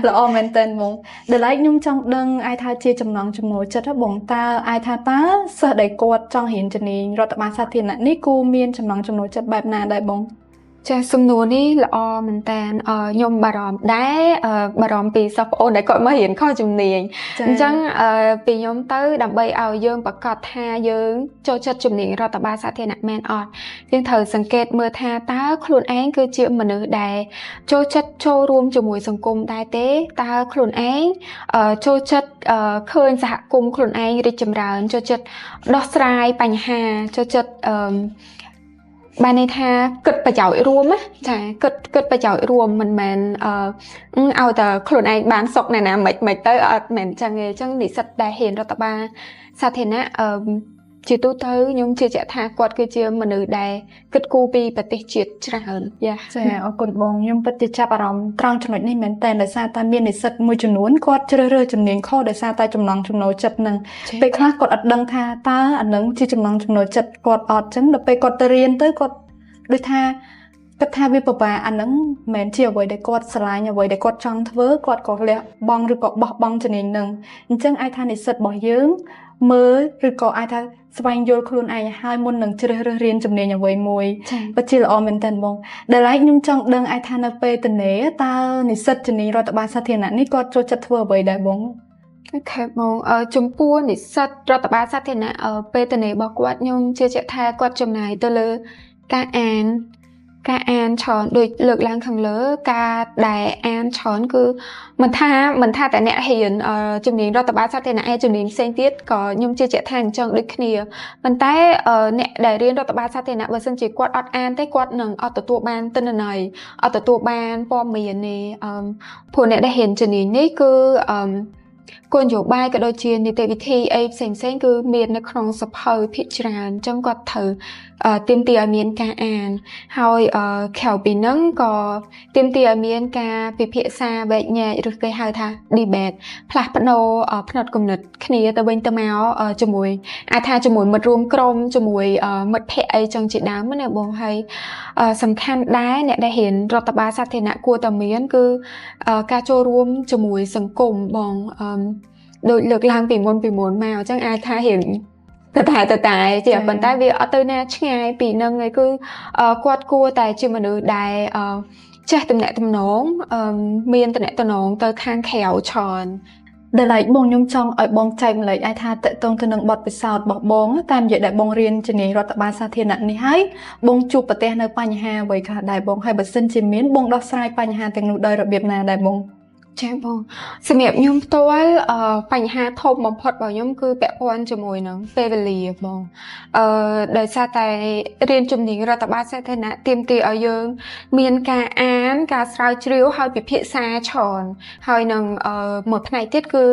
ល្អមែនតើបងដែលឡែកខ្ញុំចង់ដឹងអាចថាជាចំណង់ចំណូលចិត្តហ៎បងតើអាចថាតើសិស្សដែលគាត់ចង់រៀនជំនាញរដ្ឋបាលសាធារណៈនេះគួរមានចំណង់ចំណូលចិត្តបែបណាដែរបង ចាសំណួរនេះល្អមែនតើខ្ញុំបារម្ភដែរបារម្ភពីសិស្សប្អូនដែលគាត់មករៀនខុសជំនាញអញ្ចឹងពីខ្ញុំទៅដើម្បីឲ្យយើងប្រកាសថាយើងចូលចិត្តជំនាញរដ្ឋបាលសាធារណៈមែនអត់យើងត្រូវសង្កេតមើលថាតើខ្លួនឯងគឺជាមនុស្សដែលចូលចិត្តចូលរួមជាមួយសង្គមដែរទេតើខ្លួនឯងចូលចិត្តឃើញសហគមន៍ខ្លួនឯងរីកចម្រើនចូលចិត្តដោះស្រាយបញ្ហាចូលចិត្តបានន័យថាគិតប្រយោជន៍រួមណាចាគិតប្រយោជន៍រួមមិនមែនឲ្យតែខ្លួនឯងបានសុខណែណាមិនមិនទៅអត់មែនចឹងទេអញ្ចឹងនិស្សិតដែលហ៊ានរដ្ឋបាលសាធារណៈជាទូទៅខ្ញុំជឿជាក់ថាគាត់គឺជាមនុស្សដែលគិតគូរពីប្រទេសជាតិច្រើនយ៉ា ចាអរគុណបងខ្ញុំពិតជាចាប់អារម្មណ៍ត្រង់ចំណុចនេះមែនតើដោយសារតែមាននិស្សិតមួយចំនួនគាត់ជ្រើសរើសជំនាញខុសដោយសារតែចំណង់ចំណូលចិត្តនឹងពេលខ្លះគាត់អត់ដឹងថាតើអានឹងជាចំណង់ចំណូលចិត្តគាត់អត់ចឹងដល់ពេលគាត់ទៅរៀនទៅគាត់ដូចថាគិតថាវាពិបាកអាហ្នឹងមិនមែនជាអ្វីដែលគាត់ស្រឡាញ់អ្វីដែលគាត់ចង់ធ្វើគាត់ក៏លះបង់ឬក៏បោះបង់ជំនាញហ្នឹងអញ្ចឹងអាចថានិស្សិតរបស់យើងមើលឬក៏អាចថាស្វែងយល់ខ្លួនឯងឲ្យមុននឹងជ្រើសរើសរៀនជំនាញអ្វីមួយពិតជាល្អមែនតើបងដែលឡែកខ្ញុំចង់ដឹងអាចថានៅពេលទំនេរតើនិស្សិតជំនាញរដ្ឋបាលសាធារណៈនេះគាត់ចូលចិត្តធ្វើអ្វីដែរបង OK បងចំពោះនិស្សិតរដ្ឋបាលសាធារណៈពេលទំនេររបស់គាត់ខ្ញុំជឿជាក់ថាគាត់ចំណាយទៅលើការអានការអានច្រើនដូចលើកឡើងខាងលើការដែលអានច្រើនគឺមិនថាតែអ្នករៀនជំនាញរដ្ឋបាលសាធារណៈឯជំនាញផ្សេងទៀតក៏ខ្ញុំជឿជាក់ថាអញ្ចឹងដូចគ្នាប៉ុន្តែអ្នកដែលរៀនរដ្ឋបាលសាធារណៈបើសិនជាគាត់អត់អានទេគាត់នឹងអត់ទទួលបានទិន្នន័យអត់ទទួលបានព័ត៌មាននេះព្រោះអ្នកដែលរៀនជំនាញនេះគឺគោលនយោបាយក៏ដូចជានីតិវិធីអីផ្សេងផ្សេងគឺមាននៅក្នុងសៀវភៅភាគច្រើនអញ្ចឹងគាត់ត្រូវទាមទារឲ្យមានការអានហើយក្រៅពីហ្នឹងក៏ទាមទារឲ្យមានការពិភាក្សាវែកញែកឬគេហៅថា debate ផ្លាស់ប្ដូរផ្នត់គំនិតគ្នាទៅវិញទៅមកជាមួយអាចថាជាមួយមិត្តរួមក្រុមជាមួយមិត្តភ័ក្តិអីចឹងជាដើមណាបងហើយសំខាន់ដែរអ្នកដែលរៀនរដ្ឋបាលសាធារណៈគួរតែមានគឺការចូលរួមជាមួយសង្គមបងដូចលើកឡើងពីមុនពីមុនមកអញ្ចឹងអាចថារៀងតែជាប៉ុន្តែវាអត់ទៅណាឆ្ងាយពីនឹងឯងគឺគាត់គួរតែជាមនុស្សដែលចេះទំនាក់ទំនងមានទំនាក់ទំនងទៅខាងក្រៅច្រើន ដែលឡែកបងខ្ញុំចង់ឲ្យបងចែករំលែកឲ្យថាទាក់ទងទៅនឹងបទពិសោធន៍របស់បងតាមរយៈដែលបងរៀនជំនាញរដ្ឋបាលសាធារណៈនេះហើយបងជួបប្រទះនៅបញ្ហាអ្វីខ្លះដែរបងហើយបើសិនជាមានបងដោះស្រាយបញ្ហាទាំងនោះដោយរបៀបណាដែរបង ចាបងសម្រាប់ខ្ញុំផ្ទាល់បញ្ហាធំបំផុតរបស់ខ្ញុំគឺពាក់ព័ន្ធជាមួយនឹងពេលវេលាបងដោយសារតែរៀនជំនាញរដ្ឋបាលសាធារណៈទាមទារឲ្យយើង មានការអានការស្រាវជ្រាវហើយពិភាក្សាច្រើនហើយនឹងមួយផ្នែកទៀតគឺ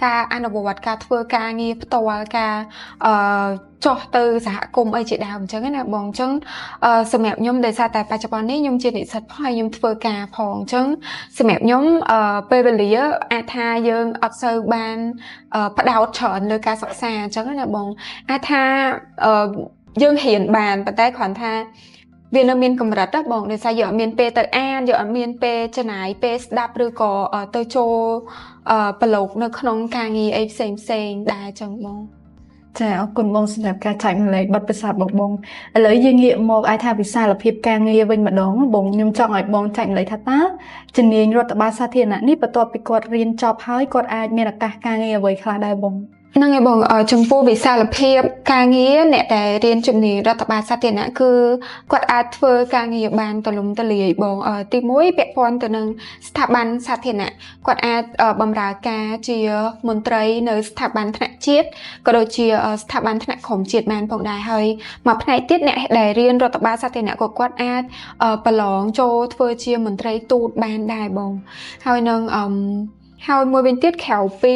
ការអនុវត្តការធ្វើការងារផ្ទាល់ការចុះទៅសហគមន៍អីជាដើមអញ្ចឹងណាបងអញ្ចឹងសម្រាប់ខ្ញុំដោយសារតែបច្ចុប្បន្ននេះខ្ញុំជានិស្សិតផងហើយខ្ញុំធ្វើការផងអញ្ចឹងសម្រាប់ខ្ញុំពេលវេលាអាចថាយើងអត់សូវបានផ្ដោតច្រើនលើការសិក្សាអញ្ចឹងណាបងអាចថាយើងរៀនបានប៉ុន្តែគ្រាន់ថាវានៅមានកម្រិតណាបងដោយសារយើងអត់មានពេលទៅអានយើងអត់មានពេលចំណាយពេលស្ដាប់ឬក៏ទៅចូលប្រឡូកនៅក្នុងការងារអីផ្សេងផ្សេងដែរចឹងបង ចាអរគុណបងសម្រាប់ការចែករំលែកបទពិសោធន៍របស់បងឥឡូវយើងងាកមកអាចថាវិសាលភាពការងារវិញម្ដងបងខ្ញុំចង់ឲ្យបងចែករំលែកថាតើជំនាញរដ្ឋបាលសាធារណៈនេះបន្ទាប់ពីគាត់រៀនចប់ហើយគាត់អាចមានឱកាសការងារអ្វីខ្លះដែរបង ហ្នឹងហើយបងចំពោះវិសាលភាពការងារអ្នកដែលរៀនជំនាញរដ្ឋបាលសាធារណៈគឺគាត់អាចធ្វើការងារបានទូលំទូលាយបងទី1ពាក់ព័ន្ធទៅនឹងស្ថាប័នសាធារណៈគាត់អាចបម្រើការជាមន្ត្រីនៅស្ថាប័នថ្នាក់ជាតិក៏ដូចជាស្ថាប័នថ្នាក់ក្រោមជាតិបានផងដែរហើយមួយផ្នែកទៀតអ្នកដែលរៀនរដ្ឋបាលសាធារណៈក៏គាត់អាចប្រឡងចូលធ្វើជាមន្ត្រីទូតបានដែរបងហើយនឹងហើយមួយវិញទៀតក្រៅពី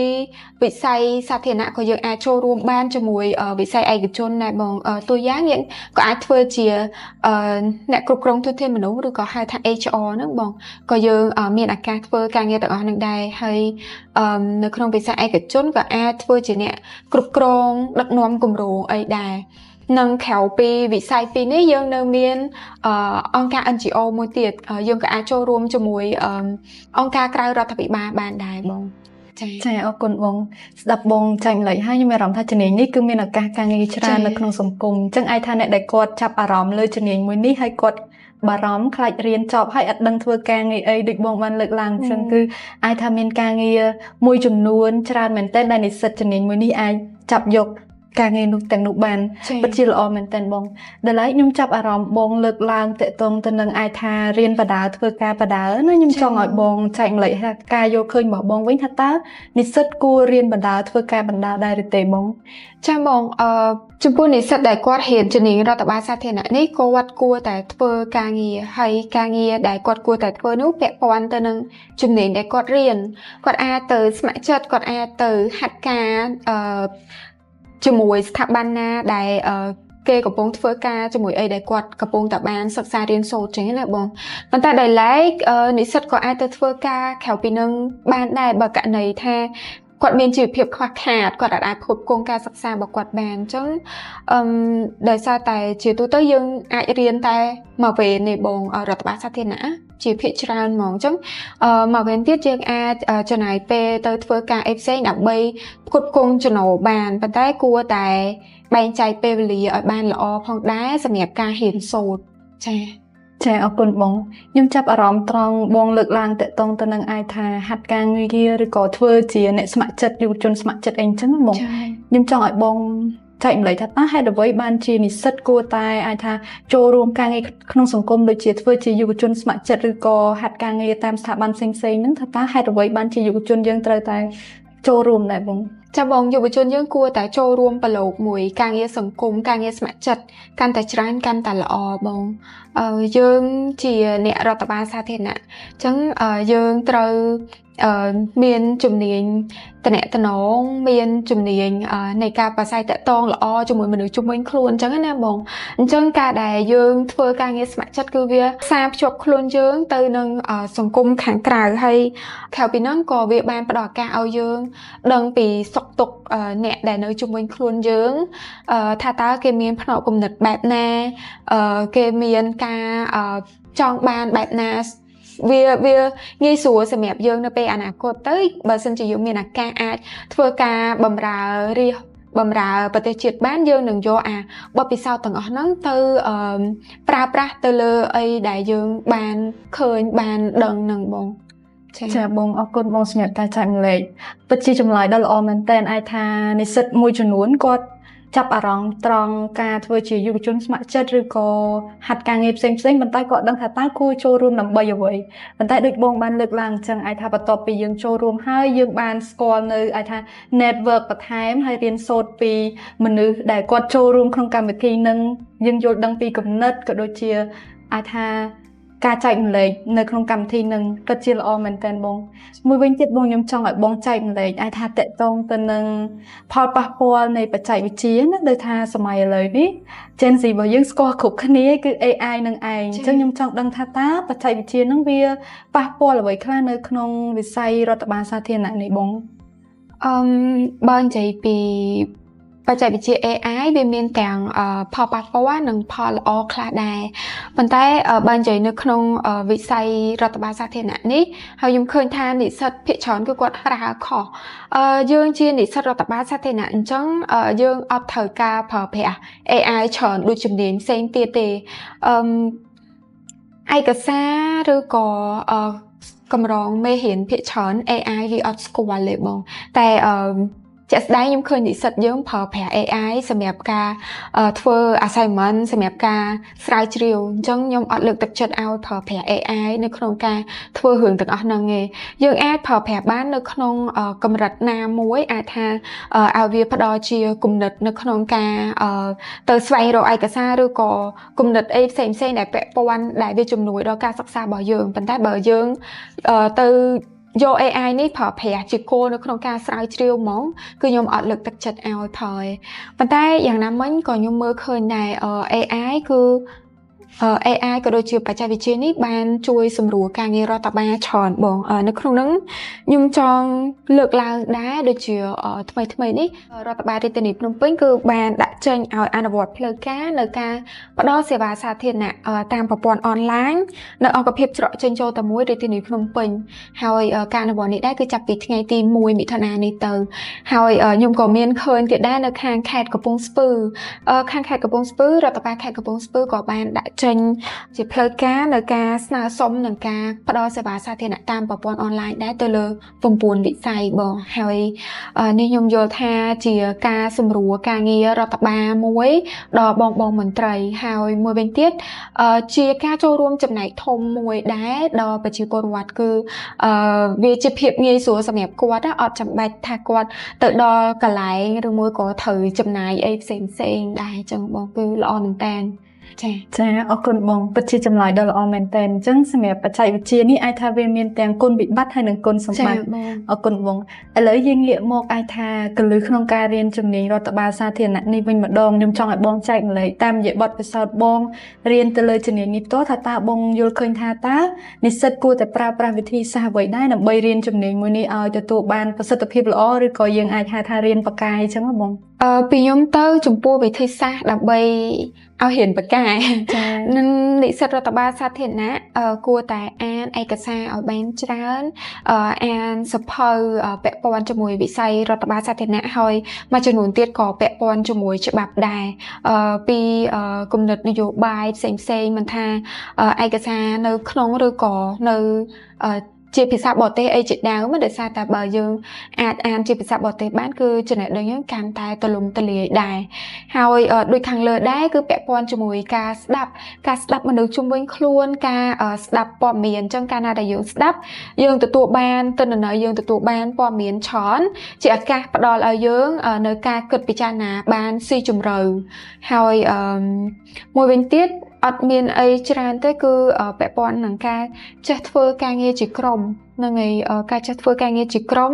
វិស័យសាធារណៈក៏យើងអាចចូលរួមបានជាមួយវិស័យឯកជនដែរបងតួយ៉ាងយើងក៏អាចធ្វើជាអ្នកគ្រប់គ្រងធនធានមនុស្សឬក៏ហៅថា HR ហ្នឹងបងក៏យើងមានឱកាសធ្វើការងារទាំងអស់ហ្នឹងដែរហើយនៅក្នុងវិស័យឯកជនក៏អាចធ្វើជាអ្នកគ្រប់គ្រងដឹកនាំគម្រោងអីដែរនិងក្រៅពីវិស័យពីរនេះយើងនៅមានអង្គការ NGO មួយទៀតយើងក៏អាចចូលរួមជាមួយអង្គការក្រៅរដ្ឋាភិបាលបានដែរបង ចា៎ ចាអរគុណបងស្ដាប់បងចែករំលែកហើយខ្ញុំមានអារម្មណ៍ថាជំនាញនេះគឺមានឱកាសការងារច្រើននៅក្នុងសង្គមអញ្ចឹងអាចថាអ្នកដែលគាត់ចាប់អារម្មណ៍លើជំនាញមួយនេះហើយគាត់បារម្ភខ្លាចរៀនចប់ហើយអត់ដឹងធ្វើការងារអីដូចបងបានលើកឡើងអញ្ចឹងគឺអាចថាមានការងារមួយចំនួនច្រើនមែនទែនដែលនិស្សិតជំនាញមួយនេះអាចចាប់យកការងារនោះទាំងនោះបានពិតជាល្អមែនទែនបងដល់ឡែកខ្ញុំចាប់អារម្មណ៍បងលើកឡើងទាក់ទងទៅនឹងអាចថារៀនបណ្ដើរធ្វើការបណ្ដើរណាខ្ញុំចង់ឲ្យបងចែករំលែកថាការយល់ឃើញរបស់បងវិញថាតើនិស្សិតគួររៀនបណ្ដើរធ្វើការបណ្ដើរដែរឬទេបង ចាបងចំពោះនិស្សិតដែលគាត់រៀនជំនាញរដ្ឋបាលសាធារណៈនេះគាត់គួរតែធ្វើការងារហើយការងារដែលគាត់គួរតែធ្វើនោះពាក់ព័ន្ធទៅនឹងជំនាញដែលគាត់រៀនគាត់អាចទៅស្ម័គ្រចិត្តគាត់អាចទៅហាត់ការជាមួយស្ថាប័នណាដែលគេកំពុងធ្វើការជាមួយអីដែលគាត់កំពុងតែបានសិក្សារៀនសូត្រចឹងណាបងប៉ុន្តែដោយឡែកនិស្សិតក៏អាចទៅធ្វើការក្រៅពីនឹងបានដែរបើករណីថាគាត់មានជីវភាពខ្វះខាតគាត់អាចផ្គត់ផ្គង់ការសិក្សារបស់គាត់បានអញ្ចឹងអឺដោយសារតែជាទូទៅយើងអាចរៀនតែមួយវេននេះបងរដ្ឋបាលសាធារណៈជាភាគច្រើនហ្មងអញ្ចឹងមួយវេនទៀតយើងអាចចំណាយពេលទៅធ្វើការអីផ្សេងដើម្បីផ្គត់ផ្គង់ចំណូលបានប៉ុន្តែគួរតែបែងចែកពេលវេលាឲ្យបានល្អផងដែរសម្រាប់ការរៀនសូត្រចា៎ ចាអរគុណបងខ្ញុំចាប់អារម្មណ៍ត្រង់បងលើកឡើងទាក់ទងទៅនឹងអាចថាហាត់ការងារឬក៏ធ្វើជាអ្នកស្ម័គ្រចិត្តយុវជនស្ម័គ្រចិត្តអីអញ្ចឹងបងខ្ញុំចង់ឲ្យបងចែករំលែកថាតើហេតុអ្វីបានជានិស្សិតគួរតែអាចថាចូលរួមការងារក្នុងសង្គមដូចជាធ្វើជាយុវជនស្ម័គ្រចិត្តឬក៏ហាត់ការងារតាមស្ថាប័នផ្សេងៗហ្នឹងថាតើហេតុអ្វីបានជាយុវជនយើងត្រូវតែចូលរួមដែរបង ចាបងយុវជនយើងគួរតែចូលរួមប្រឡូកមួយការងារសង្គមការងារស្ម័គ្រចិត្តកាន់តែច្រើនកាន់តែល្អបងយើងជាអ្នករដ្ឋបាលសាធារណៈអញ្ចឹងយើងត្រូវមានជំនាញតំណតំណងមានជំនាញនៃការប្រាស្រ័យទាក់ទងល្អជាមួយមនុស្សជុំវិញខ្លួនអញ្ចឹងណាបងអញ្ចឹងការដែលយើងធ្វើការងារស្ម័គ្រចិត្តគឺវាផ្សារភ្ជាប់ខ្លួនយើងទៅនឹងសង្គមខាងក្រៅហើយក្រៅពីហ្នឹងក៏វាបានផ្ដល់ឱកាសឲ្យយើងដឹងពីសុខទុក្ខអ្នកដែលនៅជុំវិញខ្លួនយើងថាតើគេមានផ្នត់គំនិតបែបណាគេមានការចង់បានបែបណាវាងាយស្រួលសម្រាប់យើងនៅពេលអនាគតទៅបើសិនជាយើងមានឱកាសអាចធ្វើការបម្រើរាស្ត្របម្រើប្រទេសជាតិបានយើងនឹងយកអាបទពិសោធន៍ទាំងអស់ហ្នឹងទៅប្រើប្រាស់ទៅលើអីដែលយើងបានឃើញបានដឹងនឹងបង ចាបងអរគុណបងសម្រាប់ការចែករំលែកពិតជាចម្លើយដ៏ល្អមែនទែនអាចថានិស្សិតមួយចំនួនគាត់ចាប់អារម្មណ៍ត្រង់ការធ្វើជាយុវជនស្ម័គ្រចិត្តឬក៏ហាត់ការងារផ្សេងផ្សេងប៉ុន្តែគាត់ដឹងថាតើគួរចូលរួមដើម្បីអ្វីប៉ុន្តែដូចបងបានលើកឡើងអញ្ចឹងអាចថាបន្ទាប់ពីយើងចូលរួមហើយយើងបានស្គាល់នៅអាចថា network បន្ថែមហើយរៀនសូត្រពីមនុស្សដែលគាត់ចូលរួមក្នុងកម្មវិធីនឹងយើងយល់ដឹងពីគំនិតក៏ដូចជាអាចថាការចែករំលែកនៅក្នុងកម្មវិធីនឹងពិតជាល្អមែនទែនបងមួយវិញទៀតបងខ្ញុំចង់ឲ្យបងចែករំលែកអាចថាទាក់ទងទៅនឹងផលប៉ះពាល់នៃបច្ចេកវិទ្យាណាដូចថាសម័យឥឡូវនេះ Gen Z របស់យើងស្គាល់គ្រប់គ្នាគឺ AI នឹងឯងអញ្ចឹងខ្ញុំចង់ដឹងថាតើបច្ចេកវិទ្យានឹងវាប៉ះពាល់អ្វីខ្លះនៅក្នុងវិស័យរដ្ឋបាលសាធារណៈនេះបង បើនិយាយពីបច្ចេកវិទ្យា AI វាមានទាំងផលប៉ះពាល់និងផលល្អខ្លះដែរប៉ុន្តែបើនិយាយនៅក្នុងវិស័យរដ្ឋបាលសាធារណៈនេះហើយខ្ញុំឃើញថានិស្សិតភាគច្រើនគឺគាត់ប្រើខុសយើងជានិស្សិតរដ្ឋបាលសាធារណៈអញ្ចឹងយើងអត់ត្រូវការប្រើប្រាស់ AI ច្រើនដូចជំនាញផ្សេងទៀតទេឯកសារឬក៏កម្រងមេរៀនភាគច្រើន AI វាអត់ស្គាល់ទេបងតែជាក់ស្ដែងខ្ញុំឃើញនិស្សិតយើងប្រើប្រាស់ AI សម្រាប់ការធ្វើ assignment សម្រាប់ការស្រាវជ្រាវអញ្ចឹងខ្ញុំអត់លើកទឹកចិត្តឲ្យប្រើប្រាស់ AI នៅក្នុងការធ្វើរឿងទាំងអស់ហ្នឹងទេយើងអាចប្រើប្រាស់បាននៅក្នុងកម្រិតណាមួយអាចថាឲ្យវាផ្ដល់ជាគំនិតនៅក្នុងការទៅស្វែងរកឯកសារឬក៏គំនិតអីផ្សេងផ្សេងដែលពាក់ព័ន្ធដែលវាជំនួយដល់ការសិក្សារបស់យើងប៉ុន្តែបើយើងទៅយក AI នេះប្រើប្រាស់ជាគោលនៅក្នុងការស្រាវជ្រាវហ្មងគឺខ្ញុំអត់លើកទឹកចិត្តឲ្យប្រើទេប៉ុន្តែយ៉ាងណាមិញក៏ខ្ញុំមើលឃើញដែរ AI គឺ AI ក៏ដូចជាបច្ចេកវិទ្យានេះបានជួយសម្រួលការងាររដ្ឋបាលច្រើនបងនៅក្នុងហ្នឹងខ្ញុំចង់លើកឡើងដែរដូចជាថ្មីថ្មីនេះរដ្ឋបាលរាជធានីភ្នំពេញគឺបានដាក់ចេញឲ្យអនុវត្តផ្លូវការនៅការផ្ដល់សេវាសាធារណៈតាមប្រព័ន្ធអនឡាញនៅអង្គភាពច្រកចេញចូលតែមួយរាជធានីភ្នំពេញហើយការអនុវត្តនេះដែរគឺចាប់ពីថ្ងៃទី1មិថុនានេះទៅហើយខ្ញុំក៏មានឃើញទៀតដែរនៅខាងខេត្តកំពង់ស្ពឺខាងខេត្តកំពង់ស្ពឺរដ្ឋបាលខេត្តកំពង់ស្ពឺក៏បានដាក់ចេញជាផ្លូវការនៅការស្នើសុំនិងការផ្ដល់សេវាសាធារណៈតាមប្រព័ន្ធអនឡាញដែរទៅលើ9វិស័យបងហើយនេះខ្ញុំយល់ថាជាការសម្រួលការងាររដ្ឋបាលមួយដល់បងបងមន្ត្រីហើយមួយវិញទៀតជាការចូលរួមចំណែកធំមួយដែរដល់ប្រជាពលរដ្ឋគឺវាជាភាពងាយស្រួលសម្រាប់គាត់អត់ចាំបាច់ថាគាត់ទៅដល់កន្លែងឬមួយក៏ត្រូវចំណាយអីផ្សេងផ្សេងដែរចឹងបងគឺល្អមែនតើចា ចាអរគុណបងពិតជាចម្លើយដ៏ល្អមែនតើអញ្ចឹងសម្រាប់បច្ចេកវិទ្យានេះអាចថាវាមានទាំងគុណវិបត្តិហើយនិងគុណសម្បត្តិអរគុណបងឥឡូវយើងងាកមកអាចថាគន្លឹះក្នុងការរៀនជំនាញរដ្ឋបាលសាធារណៈនេះវិញម្ដងខ្ញុំចង់ឲ្យបងចែករំលែកតាមរយៈបទពិសោធន៍បងរៀនទៅលើជំនាញនេះផ្ទាល់ថាតើបងយល់ឃើញថាតើនិស្សិតគួរតែប្រើប្រាស់វិធីសាស្ត្រអ្វីដែរដើម្បីរៀនជំនាញមួយនេះឲ្យទទួលបានប្រសិទ្ធភាពល្អឬក៏យើងអាចហៅថារៀនពូកែអញ្ចឹងបង ពីខ្ញុំទៅចំពោះវិធីសាស្ត្រដើម្បីឲ្យរៀនពូកែ ចា នឹងនិស្សិតរដ្ឋបាលសាធារណៈគួរតែអានឯកសារឲ្យបានច្រើនអានសៀវភៅពាក់ព័ន្ធជាមួយវិស័យរដ្ឋបាលសាធារណៈហើយមួយចំនួនទៀតក៏ពាក់ព័ន្ធជាមួយច្បាប់ដែរពីគំនិតនយោបាយផ្សេងផ្សេងមិនថាឯកសារនៅក្នុងឬក៏នៅជាភាសាបរទេសអីជាដើមដោយសារតែបើយើងអាចអានជាភាសាបរទេសបានគឺចំណេះដឹងយើងកាន់តែទូលំទូលាយដែរហើយដូចខាងលើដែរគឺពាក់ព័ន្ធជាមួយការស្ដាប់ការស្ដាប់មនុស្សជុំវិញខ្លួនការស្ដាប់ព័ត៌មានអញ្ចឹងកាលណាដែលយើងស្ដាប់យើងទទួលបានទិន្នន័យយើងទទួលបានព័ត៌មានច្រើនជាឱកាសផ្ដល់ឲ្យយើងនៅការគិតពិចារណាបានស៊ីជម្រៅហើយមួយវិញទៀតអត់មានអីច្រើនទេគឺពាក់ព័ន្ធនឹងការចេះធ្វើការងារជាក្រុមហ្នឹងហើយការចេះធ្វើការងារជាក្រុម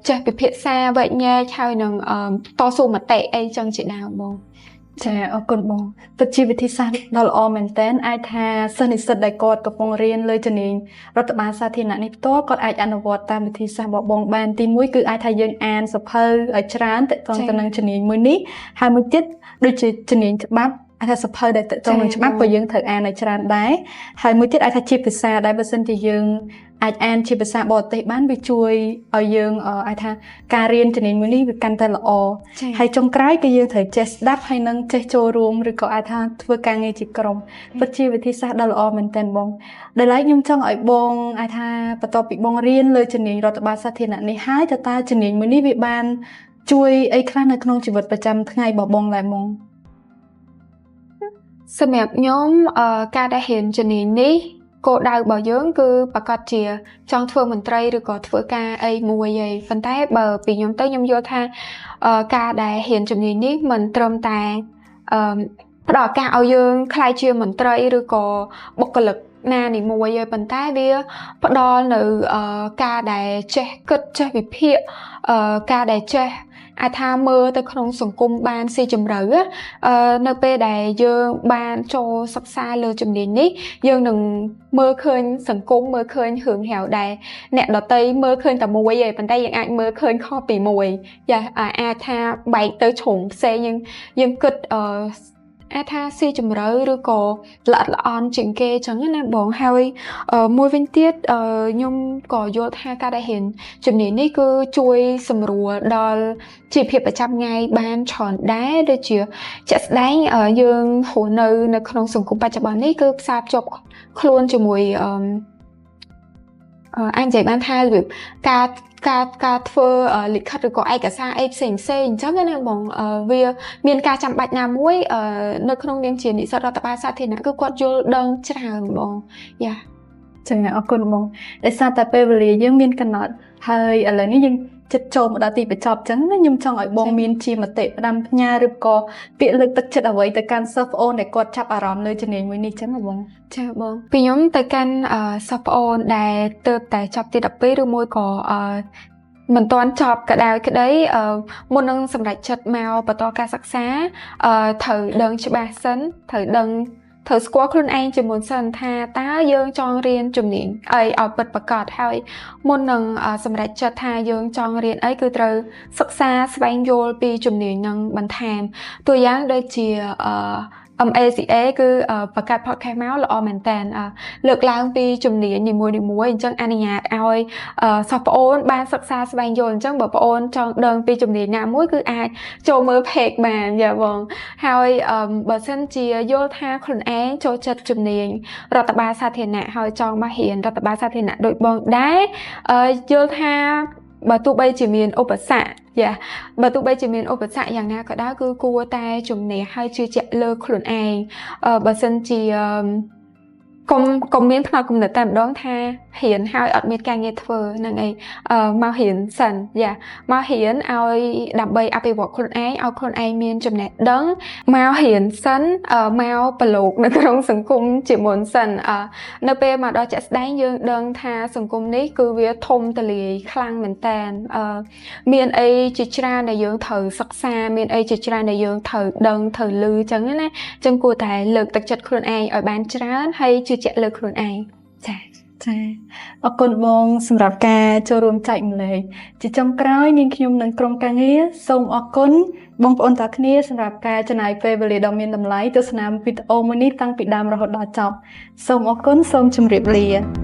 ចេះពិភាក្សាវែកញែកហើយនឹងតស៊ូមតិអីចឹងជាដើមបង ចាអរគុណបងពិតជាវិធីសាស្ត្រដ៏ល្អមែនតើអាចថាសិស្សនិស្សិតដែលគាត់កំពុងរៀនលើជំនាញរដ្ឋបាលសាធារណៈនេះផ្ទាល់គាត់អាចអនុវត្តតាមវិធីសាស្ត្ររបស់បងបានទីមួយគឺអាចថាយើងអានសៀវភៅឲ្យច្រើនទាក់ទងទៅនឹងជំនាញមួយនេះហើយមួយទៀតដូចជាជំនាញច្បាប់អាចថាសៀវភៅដែលទាក់ទងនឹងច្បាប់ក៏យើងត្រូវអានឲ្យច្រើនដែរហើយមួយទៀតអាចថាជាភាសាដែរបើសិនជាយើងអាចអានជាភាសាបរទេសបានវាជួយឲ្យយើងអាចថាការរៀនជំនាញមួយនេះវាកាន់តែល្អហើយចុងក្រោយគឺយើងត្រូវចេះស្ដាប់ហើយនិងចេះចូលរួមឬក៏អាចថាធ្វើការងារជាក្រុមពិតជាវិធីសាស្ត្រដ៏ល្អមែនទែនបងដោយឡែកខ្ញុំចង់ឲ្យបងអាចថាបន្ទាប់ពីបងរៀនលើជំនាញរដ្ឋបាលសាធារណៈនេះហើយតើតើជំនាញមួយនេះវាបានជួយអីខ្លះនៅក្នុងជីវិតប្រចាំថ្ងៃរបស់បងដែរហ្មង សម្រាប់ខ្ញុំការដែលរៀនជំនាញនេះគោលដៅរបស់យើងគឺប្រកាសជាចង់ធ្វើមន្ត្រីឬក៏ធ្វើការអីមួយឯងប៉ុន្តែបើពីខ្ញុំទៅខ្ញុំយល់ថាការដែលរៀនជំនាញនេះមិនត្រឹមតែផ្ដល់ឱកាសឲ្យយើងក្លាយជាមន្ត្រីឬក៏បុគ្គលិកណានីមួយឯងប៉ុន្តែវាផ្ដល់នៅការដែលចេះគិតចេះវិភាគការដែលចេះអាចថាមើលទៅក្នុងសង្គមបានស៊ីជម្រៅនៅពេលដែលយើងបានចូលសិក្សាលើជំនាញនេះយើងនឹងមើលឃើញសង្គមមើលឃើញរឿងរ៉ាវដែលអ្នកដទៃមើលឃើញតែមួយឯងប៉ុន្តែយើងអាចមើលឃើញខុសពីមួយយ៉ាអាចថាបែកទៅជ្រុងផ្សេងយើងយើងគិតអាចថាស៊ីជម្រៅឬក៏ល្អិតល្អន់ជាងគេចឹងណាបងហើយមួយវិញទៀតខ្ញុំក៏យល់ថាការដែលរៀនជំនាញនេះគឺជួយសម្រួលដល់ជីវភាពប្រចាំថ្ងៃបានច្រើនដែរដូចជាជាក់ស្ដែងយើងរស់នៅនៅក្នុងសង្គមបច្ចុប្បន្ននេះគឺផ្សារភ្ជាប់ខ្លួនជាមួយអាចនិយាយបានថារបៀបការការការធ្វើលិខិតឬក៏ឯកសារអីផ្សេងផ្សេងអញ្ចឹងណាបងវាមានការចាំបាច់ណាមួយនៅក្នុងនាមជានិស្សិតរដ្ឋបាលសាធារណៈគឺគាត់យល់ដឹងច្រើនបងយ៉ា ចាអរគុណបងដោយសារតែពេលវេលាយើងមានកំណត់ហើយឥឡូវនេះយើងចិត្តចូលមកដល់ទីបញ្ចប់អញ្ចឹងណាខ្ញុំចង់ឲ្យបងមានជាមតិផ្ដាំផ្ញើឬក៏ពាក្យលើកទឹកចិត្តអ្វីទៅកាន់សិស្សប្អូនដែលគាត់ចាប់អារម្មណ៍លើជំនាញមួយនេះអញ្ចឹងណាបង ចាបងពីខ្ញុំទៅកាន់សិស្សប្អូនដែលទើបតែចប់ទី12ឬមួយក៏មិនទាន់ចប់ក៏ដោយក្តីមុននឹងសម្រេចចិត្តមកបន្តការសិក្សាត្រូវដឹងច្បាស់សិនត្រូវដឹង ត្រូវស្គាល់ខ្លួនឯងជាមុនសិនថាតើយើងចង់រៀនជំនាញអីឲ្យពិតប្រាកដហើយមុននឹងសម្រេចចិត្តថាយើងចង់រៀនអីគឺត្រូវសិក្សាស្វែងយល់ពីជំនាញនឹងបន្ថែមតួយ៉ាងដូចជាMACA គឺបង្កើត podcast មកល្អមែនតើលើកឡើងពីជំនាញនីមួយៗអញ្ចឹងអនុញ្ញាតឲ្យសិស្សប្អូនបានសិក្សាស្វែងយល់អញ្ចឹងបើប្អូនចង់ដឹងពីជំនាញណាមួយគឺអាចចូលមើល page បានយ៉ាបងហើយបើសិនជាយល់ថាខ្លួនឯងចូលចិត្តជំនាញរដ្ឋបាលសាធារណៈហើយចង់មករៀនរដ្ឋបាលសាធារណៈដូចបងដែរយល់ថាបើទោះបីជាមានឧបសគ្គយ៉ាបើទោះបីជាមានឧបសគ្គយ៉ាងណាក៏ដោយគឺគួរតែជំនះហើយជឿជាក់លើខ្លួនឯងបើសិនជាកុំមានផ្នត់គំនិតតែម្ដងថារៀនហើយអត់មានការងារធ្វើហ្នឹងអីមករៀនសិនយ៉ាមករៀនឲ្យដើម្បីអភិវឌ្ឍខ្លួនឯងឲ្យខ្លួនឯងមានចំណេះដឹងមករៀនសិនមកប្រឡូកនៅក្នុងសង្គមជាមុនសិននៅពេលមកដល់ជាក់ស្ដែងយើងដឹងថាសង្គមនេះគឺវាធំទូលាយខ្លាំងមែនតើមានអីជាច្រើនដែលយើងត្រូវសិក្សាមានអីជាច្រើនដែលយើងត្រូវដឹងត្រូវឮអញ្ចឹងណាអញ្ចឹងគួរតែលើកទឹកចិត្តខ្លួនឯងឲ្យបានច្រើនហើយជឿជាក់លើខ្លួនឯងចា៎ ចាអរគុណបងសម្រាប់ការចូលរួមចែករំលែកជាចុងក្រោយនាងខ្ញុំនិងក្រុមការងារសូមអរគុណបងប្អូនទាំងគ្នាសម្រាប់ការចំណាយពេលវេលាដ៏មានតម្លៃទស្សនាវីដេអូមួយនេះតាំងពីដើមរហូតដល់ចប់សូមអរគុណសូមជម្រាបលា។